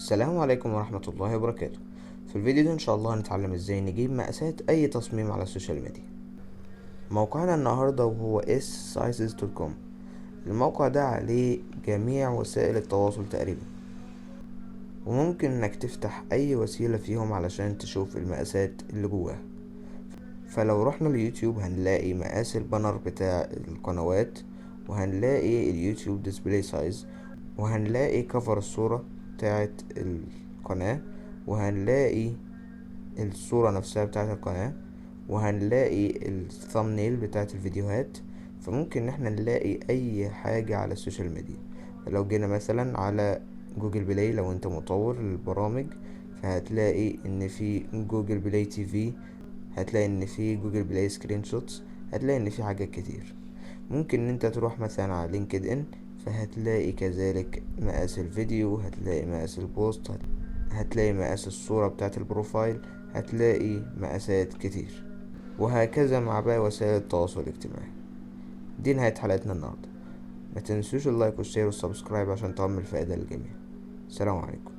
السلام عليكم ورحمة الله وبركاته. في الفيديو ده ان شاء الله هنتعلم ازاي نجيب مقاسات اي تصميم على ال social media. موقعنا النهاردة وهو ssizes.com. الموقع ده عليه جميع وسائل التواصل تقريبا، وممكن انك تفتح اي وسيلة فيهم علشان تشوف المقاسات اللي جواها. فلو رحنا اليوتيوب هنلاقي مقاس ال banner بتاع القنوات، وهنلاقي اليوتيوب display size، وهنلاقي cover الصورة بتاعت القناة، وهنلاقي الصورة نفسها بتاعت القناة، وهنلاقي ال thumbnail بتاعت الفيديوهات. فممكن ان احنا نلاقي اي حاجة على ال social media. لو جينا مثلا على جوجل بلاي، لو انت مطور للبرامج فهتلاقي ان في جوجل بلاي TV، هتلاقي ان في جوجل بلاي screenshots، هتلاقي ان في حاجات كتير. ممكن ان انت تروح مثلا على لينكد ان، فهتلاقي كذلك مقاس الفيديو، هتلاقي مقاس ال post، هتلاقي مقاس الصورة بتاعت ال profile، هتلاقي مقاسات كتير، وهكذا مع باقي وسائل التواصل الاجتماعي. دي نهاية حلقتنا النهاردة. ما تنسوش ال like وال share وال subscribe عشان تعم الفائدة للجميع. السلام عليكم.